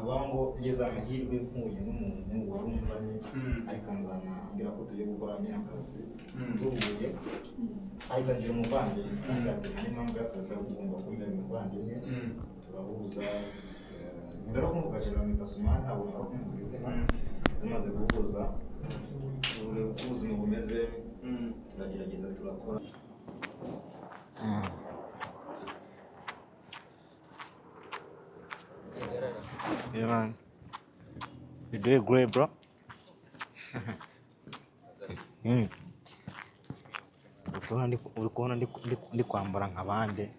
Navuga ngo ngize amahirwe mpuye n'umuntu wari unzanye, ariko anzana ambwira ko tugiye gukora nyine akazi. Duhuye ahita ngira umuvandimwe, avuga ati nta n'impamvu y'akazi, ahubwo ugomba kumbera umuvandimwe. Turahuza, mbere yo kumuvuga cyane bamwita Sumani, ntabwo nabura kumuvuga izina. Tumaze guhuza, tureba uko ubuzima bumeze, turagerageza turakora. Yeah, man. You doing great, bro. Uri kubona ndi kwambara nka bande?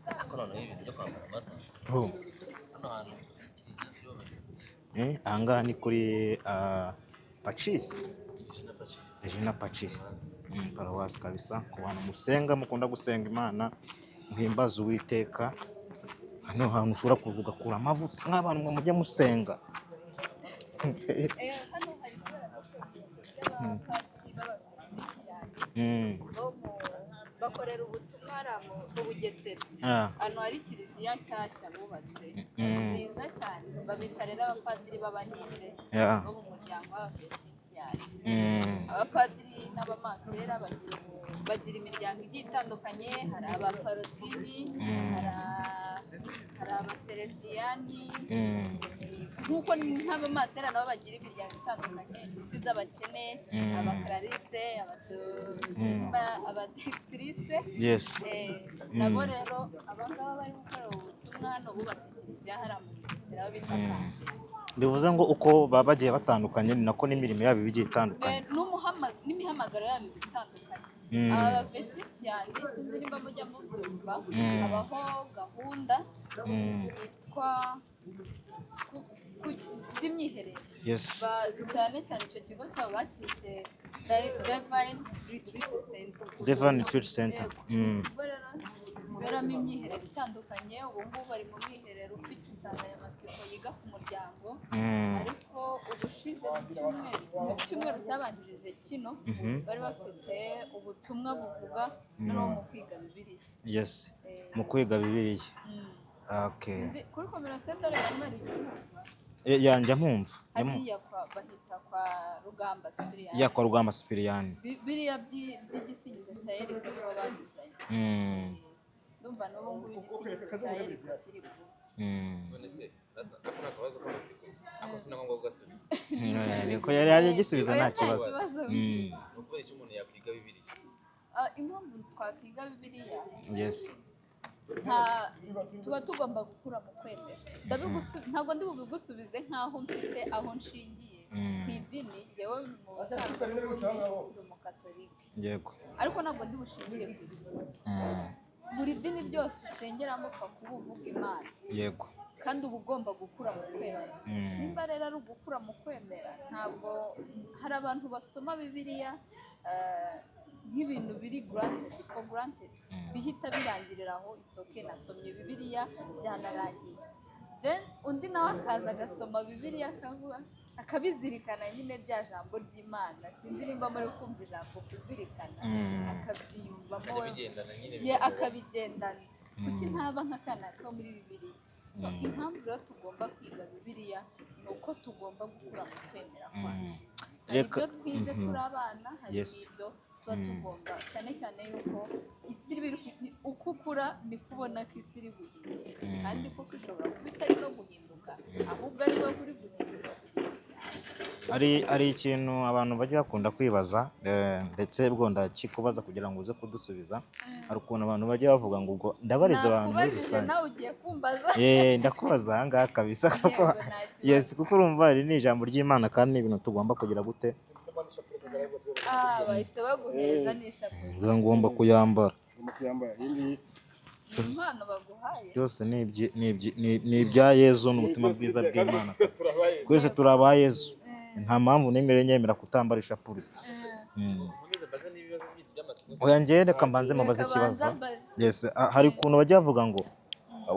Ariko noneho ibintu byo kwambara amata Bro. hano hantu kiliziya byubatse. Ahangaha ni kuri Pacis. Regina Pacis. Regina Pacis. Paruwasi kabisa. Ku bantu musenga, mukunda gusenga Imana, muhimbaze Uwiteka. Hano hantu ushobora kuza ugakura amavuta nk'abantu mwe mujya musenga. Hano hari kubera by'abapadiri b'abamisiyani bo bakorera ubutumwa hariya mu Bugesera, ahantu hari kiliziya nshyashya bubatse nziza cyane. Babita rero abapadiri b'Abahinde bo mu muryango w'Abafesitiyani. Abapadiri n'abamasera bagira imiryango igiye itandukanye. Hari abaparotini, hari abasereziyani, nk'uko nk'abamasera nabo bagira imiryango itandukanye, inshuti z'abakene, abakararise, abadekitirise. Nabo rero abangaba bari gukora ubutumwa hano, bubatse kiliziya hariya mu Bugesera aho bita Kanzenze. Bivuze ngo uko baba bagiye batandukanye ni nako n'imirimo yabo iba igiye itandukanye. N'imihamagaro yabo iba itandukanye. Aba vesitiyani, sinzi niba mujya mubyumva, habaho gahunda yitwa by'imyiherero. Cyane cyane icyo kigo cyabo bakise Divine Retreat Center. Divine Retreat Center. Yego. Ikigo rero kiberamo imyiherero itandukanye. Ubu ngubu bari mu mwiherero ufite insanganyamatsiko yiga ku muryango, ariko ubushize mu cyumweru cyabanjirije kino, bari bafite ubutumwa buvuga noneho mu kwiga Bibiliya. Mu kwiga Bibiliya. Sinzi, kuri communauté ndareba bari kumva. Ya, njya mpumva. Hariya kwa bahita kwa Rugamba Sipiriyani. Ya, kwa Rugamba Sipiriyani. Biriya by'igisingizo cya Yeriko nibo babizanye. Ndumva n'ubu ngubu igisingizo cya Yeriko kiri kuba. None se rata, ako ni akabazo k'amatsiko, ako si na ngombwa kugasubiza. Niko yari yari igisubizo, nta Oya, nta kibazo. kibazo. Ni ukubera icyo umuntu yakwiga Bibiliya? Ah, impamvu twakwiga Bibiliya, nta tuba tugomba gukura mu kwemera. Ntabwo ndi bubigusubize nk'aho mfite aho nshingiye ku idini. Njyewe mu busanzwe n'ubundi ndi Umukatolike, ariko ntabwo ndi bushingire ku idini. Buri dini ryose usengeramo upfa kuba uvuga Imana, kandi uba ugomba gukura mu kwemera. Nimba rero ari ugukura mu kwemera, ntabwo hari abantu basoma Bibiliya nk'ibintu biri granted, for granted, bihita birangirira aho. It's okay, nasomye Bibiliya byanarangiye. Then undi nawe akaza agasoma Bibiliya akavuga, akabizirikana nyine, rya jambo ry'Imana. Sinzi nimba muri kumva ijambo kuzirikana. Akabyiyumvamo. Akajya bigendana nyine. Ye. Bikamubaho. Akabigendana. Kuki ntaba nk'akana ko muri Bibiliya? So impamvu rero tugomba kwiga Bibiliya ni uko tugomba gukura mu kwemera kwacu. Hari ibyo twize turi abana, hari n'ibyo tuba tugomba, cyane cyane yuko isi uko ukura niko ubona ko isi iri guhinduka, kandi koko ishobora kuba itari no guhinduka, ahubwo ari wowe uri guhinduka ku giti cyawe. Hari ikintu abantu bajya bakunda kwibaza, ndetse ubwo ndakikubaza kugira ngo uze kudusubiza. Hari ukuntu abantu bajya bavuga ngo, ubwo ndabariza abantu muri Nakubajije, rusange. nawe ugiye kumbaza. Ndakubaza aha ngaha kabisa kuko Yego, nta kibazo. Yes, kuko urumva iri ni ijambo ry'Imana kandi ni ibintu tugomba kugira gute? Ah, bahise baguhereza n'ishapure. Bivuga ngo ngomba kuyambara. Ugomba kuyambara iyi ngiyi. Ni impano baguhaye. Byose ni ibya Yezu, ni ubutumwa bwiza bw'Imana. Twese turabaye. Twese turi aba Yezu, nta mpamvu n'imwe rero nyemera kutambara ishapure. Nkomeze mbaze n'ibibazo bindi by'amatsiko? Oya, njyewe reka mbanze mubaze Reka ikibazo. banza mbaze. Yes, hari ukuntu bajya bavuga ngo,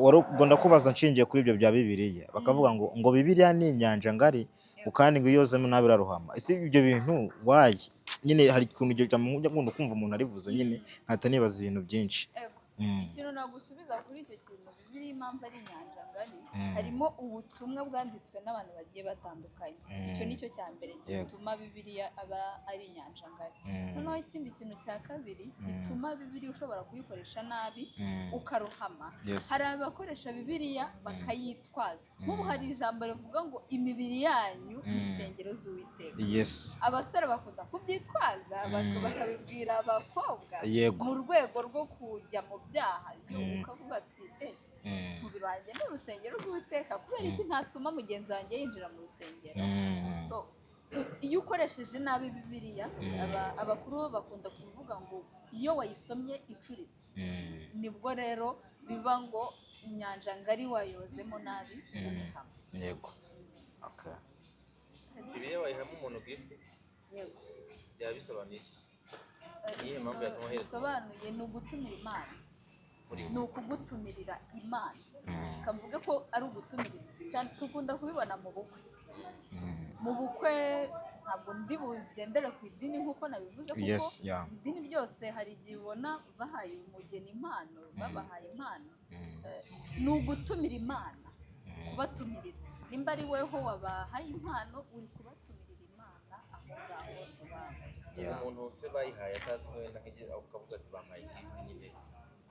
wari ubwo ndakubaza nshingiye kuri ibyo bya Bibiliya, bakavuga ngo Bibiliya ni inyanja ngari, ngo kandi ngo iyo yozemo nabi irarohama. Ese ibyo bintu wayi nyine hari ukuntu iryo jambo njya nkunda kumva umuntu arivuze nyine nkahita nibaza ibintu byinshi. Ego. Ikintu nagusubiza kuri icyo kintu, Bibiliya impamvu ari inyanja ngari, harimo ubutumwa bwanditswe n'abantu bagiye batandukanye. Icyo ni cyo cya mbere gituma Bibiliya aba ari inyanja ngari. Noneho ikindi kintu cya kabiri gituma Bibiliya ushobora kuyikoresha nabi, ukarohama, hari abakoresha Bibiliya bakayitwaza. Nk'ubu hari ijambo rivuga ngo imibiri yanyu ni insengero z'Uwiteka. Abasore bakunda kubyitwaza, bakabibwira abakobwa mu rwego rwo kujya mu byaha. Yo, ukavuga ati eh, umubiri wanjye ni urusengero rw'Uwiteka, kubera iki ntatuma mugenzi wanjye yinjira mu rusengero? So iyo ukoresheje nabi Bibiliya, abakuru bo bakunda kuvuga ngo iyo wayisomye icuritse, nibwo rero biba ngo inyanja ngari wayozemo nabi, ugahama. Yego, okay. Bibiliya wayihamo umuntu gift, Yego. byaba bisobanuye iki se? Niyihe mpamvu yatuma uhereza? Bisobanuye ni ugutumira Imana, Muri ni ukugutumirira Imana. Kavuge ko ari ugutumirira cyane, dukunda kubibona mu bukwe. Mu bukwe, ntabwo ndi bugendere ku idini nk'uko nabivuze, kuko idini ryose hari igihe ubona bahaye umugeni impano, babahaye impano. Ni ugutumira Imana, kubatumirira. Nimba ari weho wabahaye impano, uri kubatumirira Imana aho ngaho iwabo. Umuntu se bayihaye atazi wenda nk'igihe ukavuga ati bampaye gift nyine,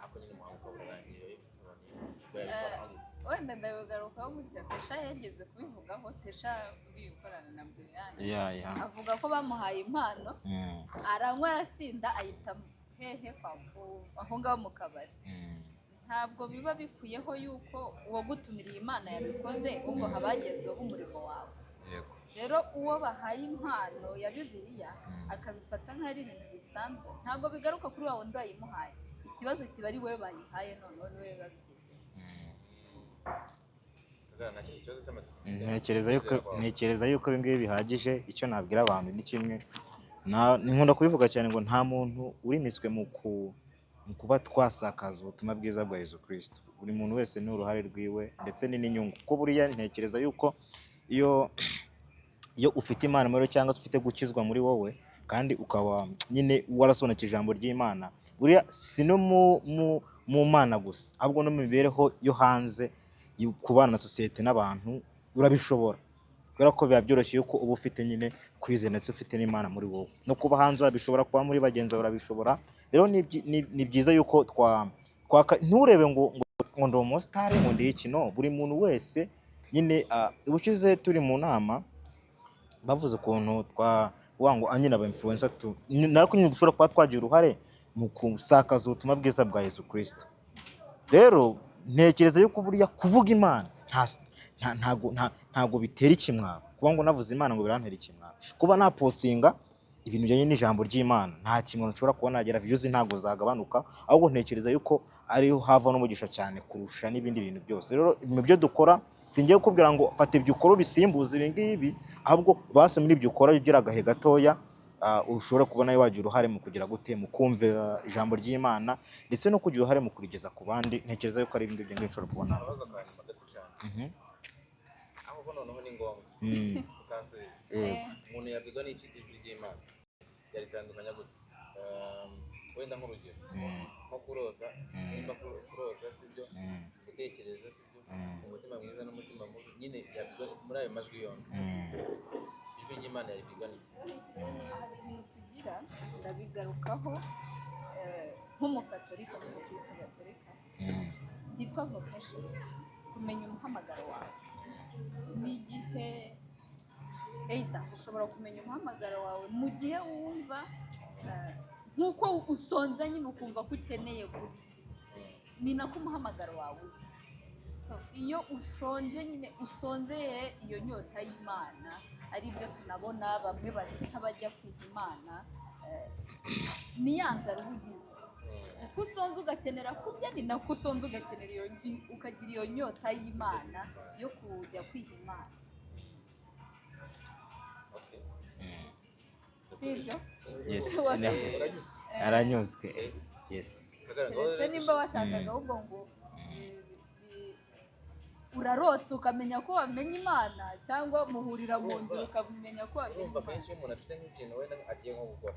ariko nyine umuhango ukaba urangiye, bisobanuye ngo yabikora nka gute? Wenda ndabigarukaho gutya, Tesha yageze kubivugaho, Tesha uri gukorana na Brian, avuga ko bamuhaye impano, aranywa, arasinda, ayita hehe? Kwa aho ngaho mu kabari. Ntabwo biba bikwiyeho yuko uwagutumiriye Imana yabikoze, ubwo haba hagezweho umurimo wawe. Rero uwo bahaye impano ya Bibiliya akabifata nk'aho ari ibintu bisanzwe, ntabwo bigaruka kuri wa wundi wayimuhaye. Ikibazo kiba ari wowe bayihaye, noneho ni wowe babigezeho. Kagara, nta kibazo cy'amatsiko mfite. Ntekereza yuko ibi ngibi bihagije. Icyo nabwira abantu ni kimwe. Nkunda kubivuga cyane ngo nta muntu urimiswe mu kuba twasakaza ubutumwa bwiza bwa Yesu Kristo. Buri muntu wese ni uruhare rwiwe, ndetse ni n'inyungu, kuko buriya ntekereza yuko iyo ufite Imana muri wowe, cyangwa se ufite gukizwa muri wowe, kandi ukaba nyine warasobanukiwe ijambo ry'Imana, buriya si no mu Mana gusa, ahubwo no mu mibereho yo hanze, kubana na sosiyete n'abantu urabishobora, kubera ko biba byoroshye yuko uba ufite nyine kwizera, ndetse ufite n'Imana muri wowe. No kuba hanze urabishobora, kuba muri bagenzi bawe urabishobora. Rero ni byiza yuko twaka nturebe ngo ndi umusitari, ngo ndi iki. No buri muntu wese nyine, ubushize turi mu nama bavuze ukuntu twa ngo nyine aba influencer tu natwe nyine dushobora kuba twagira uruhare mu gusakaza ubutumwa bwiza bwa Yesu Kristo. Rero ntekereza yuko buriya kuvuga Imana ntago bitera ikimwaro. Kuba ngo navuze Imana ngo birantera ikimwaro, kuba napostinga ibintu bijyanye n'ijambo ry'Imana nta kimwaro nshobora kuba nagira, views ntabwo zagabanuka, ahubwo ntekereza yuko ariho hava n'umugisha cyane kurusha n'ibindi bintu byose. Rero mu byo dukora, singiye kukubwira ngo fata ibyo ukora ubisimbuze ibi ngibi, ahubwo basi muri ibyo ukora ugira agahe gatoya, ushobora kubona wagira uruhare mu kugira gute, mu kumva ijambo ry'Imana, ndetse no kugira uruhare mu kurigeza ku bandi. Ntekereza yuko ari ibyo ngibyo nshobora kubona. Akabazo ka nyuma gato cyane, ahubwo noneho ni ngombwa ukansubiza. Umuntu yabwirwa n'iki ijwi ry'Imana? Yaritandukanya gute? Wenda nk'urugero nko kurota, nimba kurota sibyo, gutekereza sibyo, umutima mwiza n'umutima mubi nyine, yabwirwa muri ayo majwi yombi, ijwi ry'Imana yaribwirwa n'iki? Hari ibintu tugira, ndabigarukaho nk'umukatolika, nk'umukristo gatolika, byitwa vocation, kumenya umuhamagaro wawe. Ni igihe either ushobora kumenya umuhamagaro wawe mu gihe wumva, nk'uko usonza nyine ukumva ko ukeneye kurya, ni nako umuhamagaro wawe uza. So, iyo ushonje nyine, usonzeye iyo nyota y'Imana, ari byo tunabona bamwe bahita bajya kwiga Imana, ni ya nzara uba ugize. Uko usonza ugakenera kurya, ni nako usonza ugakenera iyo, ukagira iyo nyota y'Imana yo kujya kwiha Imana. Okay. Si ibyo? Yes. Uranyuzwe? Aranyuzwe. Yes. Yes. Kagara, ngo Keretse nimba washakaga ahubwo ngo urarota ukamenya ko wamenya Imana, cyangwa muhurira mu nzira ukamenya ko wamenya Urumva, Imana. kenshi iyo umuntu afite nk'ikintu wenda agiye nko gukora,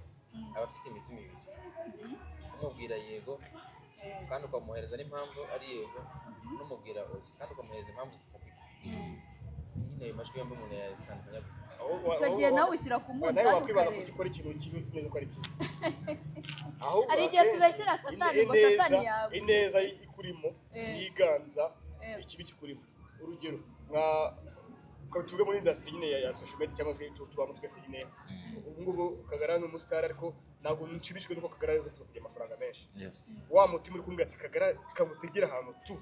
aba afite imitima ibiri, umubwira yego. Kandi ukamuhereza n'impamvu ari yego, n'umubwira oya, kandi ukamuhereza impamvu zifatika. Nyine ayo majwi yombi umuntu yayatandukanya gute? Icyo gihe nawe ushyira ku Nawe munzani wakwibaza ukareba. kuki ukora ikintu kibi uzi neza ko ari kibi. Ahubwo Hari igihe akenshi tubeshyera Satani ngo Satani yaguze. Ineza ikurimo yiganza ikibi kikurimo. Urugero nka ukaba tuvuge muri industry nyine ya social media cyangwa se tubamo twese nyine, ubu ngubu Kagara ni umusitari, ariko ntabwo nshimishijwe nuko Kagara yaza kuza kugira amafaranga menshi. Wa mutima uri kumbwira ati Kagara kamutegera ahantu tu,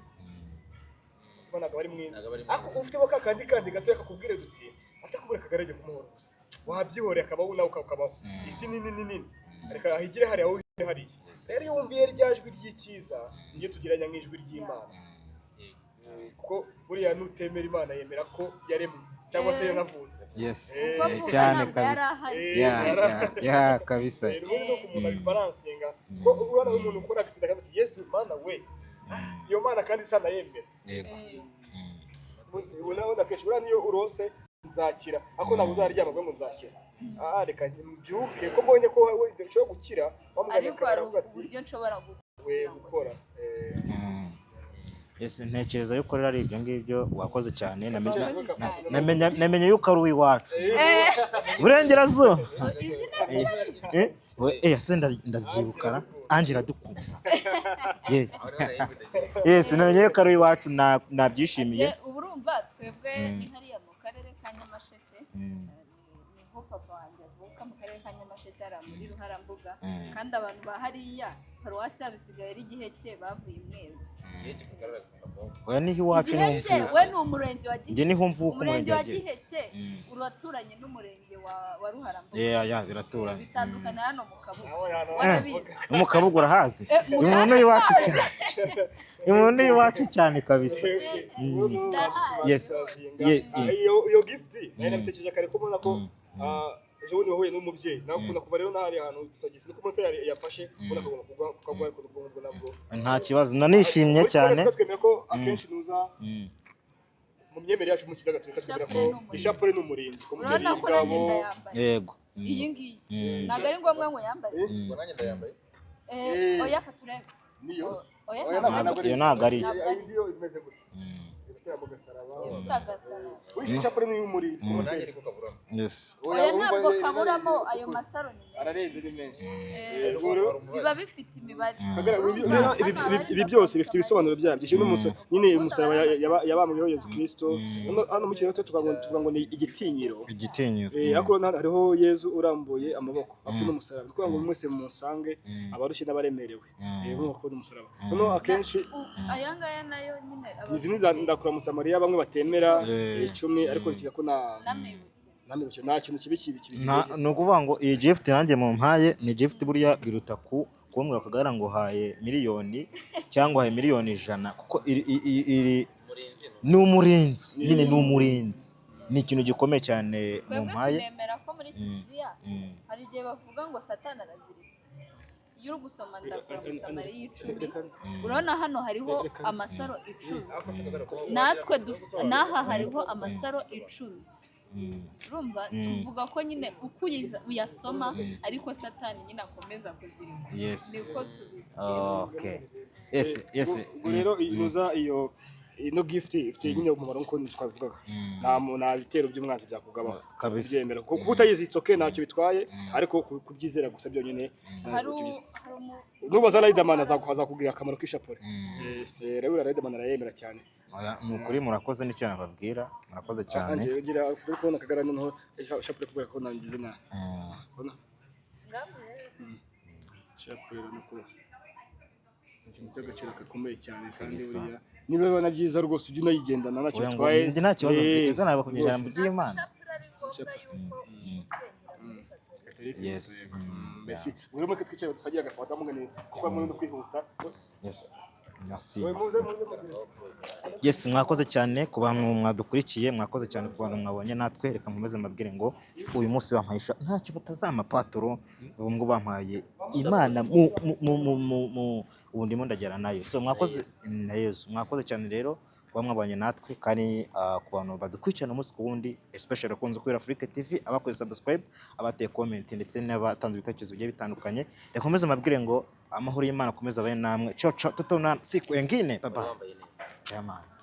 umutima ntabwo ari mwiza. Ntabwo ari mwiza. Ariko ufitemo ka kandi gatoya kakubwira duti atakubwira Kagara agiye kumuhora gusa, wabyihoreye akabaho nawe ukabaho. Isi ni nini nini, reka ahigire hariya, wowe uhigire hariya. Rero iyo wumviye rya jwi ry'icyiza, niryo tugereranya nk'ijwi ry'Imana. Kuko buriya nutemera Imana, yemera ko yaremwe cyangwa se yanavutse. Kuko avuga Cyane ntabwo yari kabisa. ahari. Ya, kabisa. Rero ubundi nuko umuntu abibalansinga, ko urabona umuntu ukora accident akavuga ati: "Yesu Mana we, iyo Mana kandi isa nayemera." Ubona akenshi buriya niyo urose nzakira, ariko ntabwo uzaryama ngo nzakira. Ah, reka mbyuke ko mbonye ko we nshobora gukira, wamugana Ariko hari aravuga ati uburyo nshobora gukora. We gukora. Yes, ntekereza yuko rero ari ibyo ngibyo. Wakoze cyane. Wakoze cyane. Namenye yuko ari uw'iwacu Burengerazuba. Izina. Eh, se ndaryibukara Angela dukunda. Yes, namenye yuko ari uw'iwacu, nabyishimiye. Ubu urumva twebwe ni hariya mu karere ka Nyamasheke. Niho papa wanjye avuka, mu karere ka Nyamasheke, hariya muri Ruharambuga. Kandi abantu ba hariya, paruwasi yabo isigaye ari Giheke, bavuye i Mwezi. Igihe kikagaragara kuva. Oya, niho iwacu, niho Giheke mvuka. we ni umurenge wa Njye Giheke. niho mvuka. Umurenge wa Giheke. Giheke uraturanye n'umurenge wa Ruharambuga. Yeah, biraturanye. Bitandukanye hano mu Kabuga. Aho yana. Warabizi. Mu Kabuga urahazi? Mu Ni umuntu w'iwacu cyane, ni umuntu w'iwacu cyane kabisa. Yes. Iyo gift nari nabitekereje kare ko mbona ko ejo bundi wahuye n'umubyeyi nawe ukunda kuva rero n'ahari hantu tutagize nuko umuntu yafashe ubona akagomba kugwa kukagwa, ariko ubwo ngubwo nabwo Nta kibazo, nanishimye Muri cyane. Kigali twemera ko akenshi nuza mu myemerere yacu mu Kiliziya Gatolika twemera ko Ishapure ni umurinzi. ishapure ni umurinzi ku mubyeyi Urabona ko nanjye w'ingabo. ndayambaye. Yego. Iyi ngiyi ntabwo ari ngombwa ngo yambare. Ubwo nanjye ndayambaye. Oya, katurebe. Niyo. Oya. Oya, Ntabwo ntabwo ari. Iyo ntabwo ari. Ntabwo ari. Iyo imeze gutya ifite ako gasaraba. Ifite agasaraba. Wishe ishapure ni iy'umurinzi. Ubwo nanjye ariko kaburamo. Oya, ntabwo kaburamo, ayo masaro ni menshi. Ararenze, ni menshi. Eh, Ubwo rero biba bifite imibare. Kagara, Urumva, rero hano haba ibi byose bifite ibisobanuro byabyo. Iki ni nyine umusaraba yabambweho Yesu Kristo. Hano mu kirere tuvuga ngo ni igitinyiro. Igitinyiro. Ariko hano hariho Yezu urambuye amaboko afite n'umusaraba. Ni ukuvuga ngo mwese munsange abarushye n'abaremerewe. Urumva ko ni umusaraba. Noneho akenshi Aya ngaya nayo nyine aba izi ni za ndakuramutsa Mariya bamwe batemera 10, ariko ntekereza ko nta n'amibukiro. Nta nta kintu kibi kibi kibi. Ni ukuvuga ngo iyi gift nanjye mumpaye ni gift, buriya biruta ku kumbwira Akagara ngo uhaye miliyoni cyangwa uhaye miliyoni 100, kuko iri Umurinzi ni umurinzi nyine, ni umurinzi, ni ikintu gikomeye cyane Twebwe mumpaye. tunemera ko muri kiliziya hari igihe bavuga ngo Satani araziritse. Iyo uri gusoma ndakuramutsa Mariya 10, urabona hano hariho amasaro 10. Ariko se Kagara, kuba Natwe wagira n'aha hariho amasaro 10. Urumva tuvuga ko nyine uko uyasoma ariko Satani nyine akomeza kuzirika. Niko tubivuga. Okay, yes. Ubwo rero inuza iyo ino gift ifite nyine umumaro nk'uko twabivugaga. Nta bitero by'umwanzi byakugabaho. Kabisa. Kubyemera kuko kuba utayizi it's okay, ntacyo bitwaye, ariko kubyizera gusa byonyine Hari ntabwo tubizi. Hari Nubaza Riderman azakubwira akamaro k'ishapure. Rero Riderman arayemera cyane. Oya, ni ukuri murakoze, nicyo nababwira, murakoze cyane. Ange ugira ufite kubona Kagara noneho ishapure kubera ko nangize na ubona ishapure urabona ko ni ikintu cy'agaciro gakomeye cyane kandi Kabisa. buriya niba bibona byiza rwose ujye unayigendana ntacyo Oya, ngo bitwaye. njye nta kibazo mfite, nza nabakubwira ijambo Rwose. ry'Imana. Ishapure ari ngombwa yuko usengera muri Katolika. Katolika, yego. Mbese buri umwe twicaye dusangira agafata mugani kuko muri no kwihuta. Yes, merci. Wowe Merci. muze muze. Yes, mwakoze cyane ku bantu mwadukurikiye, mwakoze cyane ku bantu mwabonye natwe. Reka nkomeze mbabwire ngo uyu munsi bampaye ntacyo batazampa patoro, ubu ngo bampaye Imana mu ubu ndimo ndagera nayo. So mwakoze na Yesu, mwakoze cyane rero. kuba mwabanye natwe, kandi ku bantu badukurikirana umunsi ku wundi, especially abakunze kuri Afrique TV, abakoze subscribe, abateye comment, ndetse n'abatanze ibitekerezo bigiye bitandukanye, reka nkomeze mbabwire ngo amahoro y'Imana akomeze abe namwe. Ciao ciao, tutaonana siku nyingine, bye bye. Wambaye neza. Yeah, man.